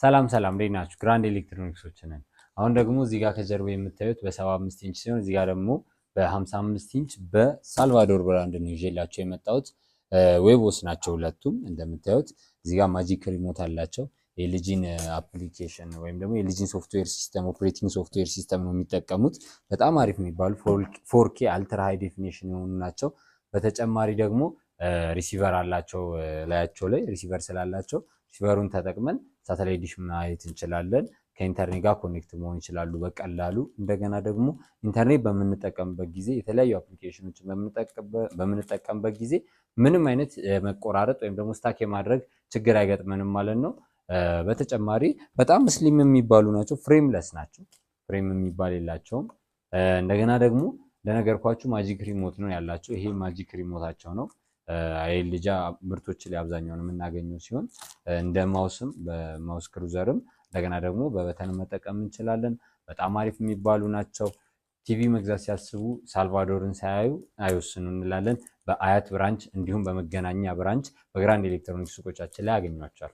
ሰላም ሰላም፣ እንዴት ናችሁ? ግራንድ ኤሌክትሮኒክሶች ነን። አሁን ደግሞ እዚህ ጋር ከጀርባ የምታዩት በ75 ኢንች ሲሆን እዚህ ጋር ደግሞ በ55 ኢንች በሳልቫዶር brand ነው ይዤላችሁ የመጣሁት። webOS ናቸው ሁለቱም። እንደምታዩት እዚህ ጋር magic remote አላቸው። የኤልጂን application ወይም ደግሞ የኤልጂን software system፣ operating software system ነው የሚጠቀሙት። በጣም አሪፍ የሚባሉ 4K ultra high definition የሆኑ ናቸው። በተጨማሪ ደግሞ receiver አላቸው። ላያቸው ላይ receiver ስላላቸው receiver ኡን ተጠቅመን satellite dish ማየት እንችላለን። ከኢንተርኔት ጋር connect መሆን ይችላሉ በቀላሉ። እንደገና ደግሞ ኢንተርኔት በምንጠቀምበት ጊዜ፣ የተለያዩ application ኖችን በምንጠቀምበት ጊዜ ምንም አይነት መቆራረጥ ወይም ደግሞ stuck የማድረግ ችግር አይገጥመንም ማለት ነው። በተጨማሪ በጣም slim የሚባሉ ናቸው። Frameless ናቸው። Frame የሚባል የላቸውም። እንደገና ደግሞ እንደነገርኳችሁ magic remote ነው ያላቸው። ይሄ magic remote ኣቸው ነው። ኤልጂ ምርቶች ላይ አብዛኛውን የምናገኘው ሲሆን እንደ mouse ም በ mouse cursor ም እንደገና ደግሞ በ button መጠቀም እንችላለን። በጣም አሪፍ የሚባሉ ናቸው። ቲቪ መግዛት ሲያስቡ ሳልቫዶርን ሳያዩ አይወስኑ እንላለን። በአያት branch እንዲሁም በመገናኛ branch በግራንድ ኤሌክትሮኒክስ ሱቆቻችን ላይ ያገኟቸዋል።